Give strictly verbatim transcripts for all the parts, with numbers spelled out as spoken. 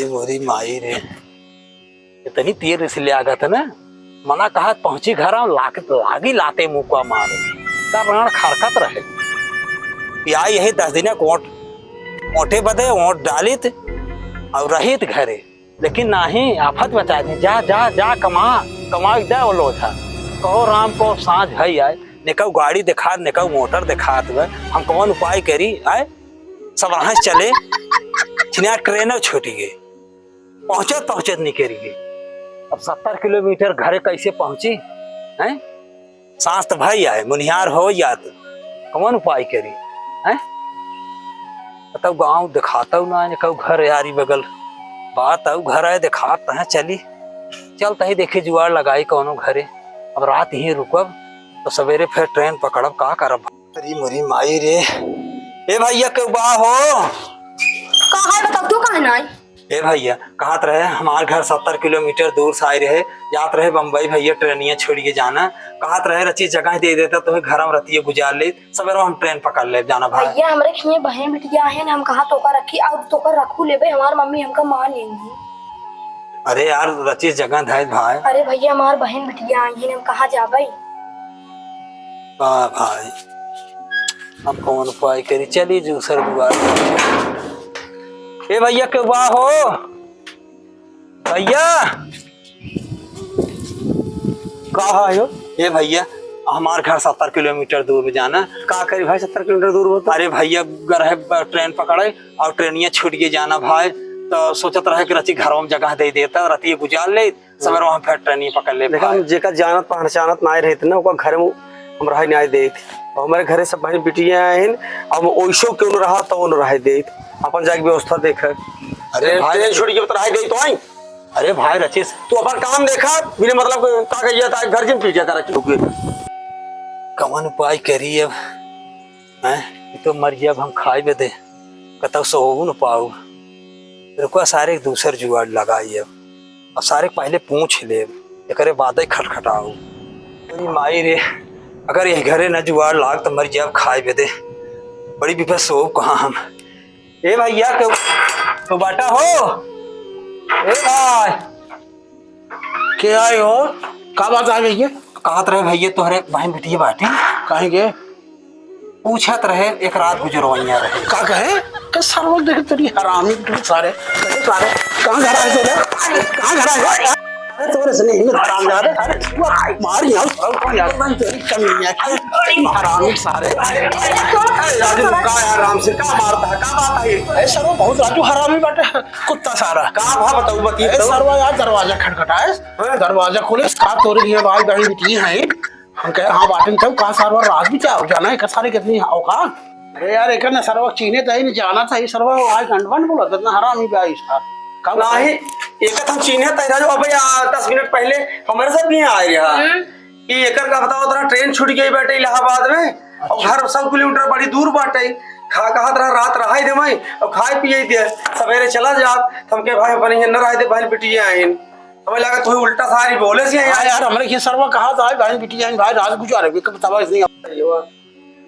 मोरी माई रे, इतनी तेज से ले आगत है ना, मना कहा पहुंची घर, लाग-, लागी लाते मुका मारे, का राण खरकत रहे। पियाई यही दस दिन कोट, ओटे बदे ओट डालित और रहित घरे, लेकिन नाही, आफत मचा दी। जा, जा, जा, कमा, कमा, इधर वो लोझा। कहो राम को सांझ भई आए, नेकऊ गाड़ी दिखात, नेकऊ मोटर दिखात हुए, हम कौन उपाय करी, आए? सब राह से चले, छिनिया ट्रेन छूटी गई, पहुंचत, पहुंचत निकरी गई। अब सत्तर किलोमीटर घरे कैसे पहुंची, हैं? सांस त भई आए, मुनिहार हो जात, कौन उपाय करी, हैं? तब गाँव दिखातउ ना, इनका घर यारी बगल बात आउ घर आए, दिखात तहें चली, चल तही देखी जुआड़ लगाई कौनो घरे। अब रात ही रुकब तो सवेरे फिर ट्रेन पकड़ब, का करब? अरे मोरी माई रे, ए भैया के बा हो? का है बताओ, तू काहे ना आई? ए भैया, कहत रहे हमार घर सत्तर किलोमीटर दूर से आए रहे, जात रहे बम्बई भैया ट्रेनिया छोड़ के जाना, कहत रहे रची जगह दे देता तो घर में रतिये गुजार ले, सवेरे हम ट्रेन पकड़ ले जाना भाई। भैया, हमरे खिए बहन बिटिया है ना, हम कहाँ तोका रखी और तोका रखू लेबे, हमार मम्मी हमका मान लेंगी। अरे यार, रची जगह धाय भाई। अरे भैया, हमार बहन बिटिया आई है, हम कहाँ जाबे? वाह भाई, अब कौन उपाय करी, चली दूसर दुआर। ए भैया, के बा हो? भैया, का है यो? ए भैया, हमार घर सत्तर किलोमीटर दूर बा जाना। का करी भाई, सत्तर किलोमीटर दूर बा तो? अरे भैया, घर है, ब-, ट्रेन पकड़े और ट्रेनिया छूट के जाना भाई, तो सोचत रहे कि रची घरों में जगह दे देता, रतिये गुजार ले, सवेरे वहाँ फिर ट्रेनिया पकड़ ले देखा, भाई। हम जेका जानत पहचानत ना रहते ना, ओका घर में हम रहे नहीं देत। और हमारे घरे सब बहन बिटिया आइन, अब ओइसो क्यों न रहा तो न रहे देत, अपन जाके व्यवस्था देखे। अरे भाई, ट्रेन छूट गई तो रहे देत तो आई। अरे भाई रचिस, तू अपन काम देखा, बिना मतलब का कहिया था, घर जिन पी जाता रखी होगी। कवन उपाय करी अब, हैं? ये तो मर गया, अब हम खाए बदे, कतौ सोऊ न पाऊ। रुको, सारे एक दूसर जुआड़ लगाई अब, और सारे पहले पूछ ले, एकरे बाद ही खटखटाऊ। अरे माई रे, अगर ये घरे न जुआड़ लाग तो मर गया, अब खाए बदे, बड़ी विपद सोऊ कहाँ हम। ए भैया, केउ, केउ बाटा हो? ए भाई। के आए हो? का बात आ गई है? कहत रहे भैया, तोहरे बहन बिटिया बाटे। काहे के? पूछत रहे, एक रात गुजरवैया रहे। का कहे? के सरवा देख तेरी हरामी के सारे। कहे सारे, कहाँ घर आए तोरे? कहाँ घर आए? अरे तोरे से नहीं, हरामजादे, अरे मार यहाँ, सरवा यार, तेरी कमीना है। हरामी सारे। अरे राजू, का यार, राम से का मारता है, का बात है? अरे सरवा बहुत राजू हरामी बाटे। कुत्ता सारा। का भा बताऊ, बतिए ए, तो। सरवा यार, दरवाजा खटखटाए। हाँ। दरवाजा खोले, का तोरे लिए भाई बहन बिटिया हैं? हम कहे, "हाँ, बाटिन तब का सरवा राज भी क्या हो जाना है, का सारे कितनी हो का?" अरे यार, एक ना सरवा चीन्हे तही नहीं जाना था, ये सरवा आज गंडवन बोला, इतना हरामी बा इसका। का नहीं, एक हम चीन्हे तही राजू, अबे आ, दस मिनट पहले हमारे साथ भी आए रहा। हम्म। कि एकर का बताओ, तोरा ट्रेन छूट गई बाटे इलाहाबाद में, और अच्छा। घर सौ किलोमीटर बड़ी दूर बाटे। खा कहत रहा, रात रहाई दे मैं, और खाए पिए दे, सवेरे चला जा। तो हमके भाई अपने यहाँ न रहे दे, बहन बिटिया आइन। हमें लगा तू उल्टा सारी बोले से हाँ यार। यार, हमरे के सरवा कहा था, भाई बिटिया आइन, भाई रात गुजारे, भी कब तबाह नहीं।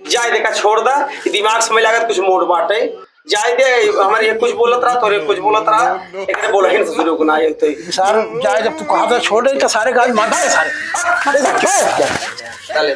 जाए देखा, छोड़ दा, ये दिमाग से हमें लागत कुछ मोड़ बाटे। जाए दे, हमारे ये कुछ बोलत रहा, तोरे कुछ बोलत रहा, एकरे बोलहिन से शुरू को ना आए तो। सर, जाए जब तू कहा था छोड़ दे, तो सारे गाड़ी मार डाले सारे। अरे सर, छोड़। चले।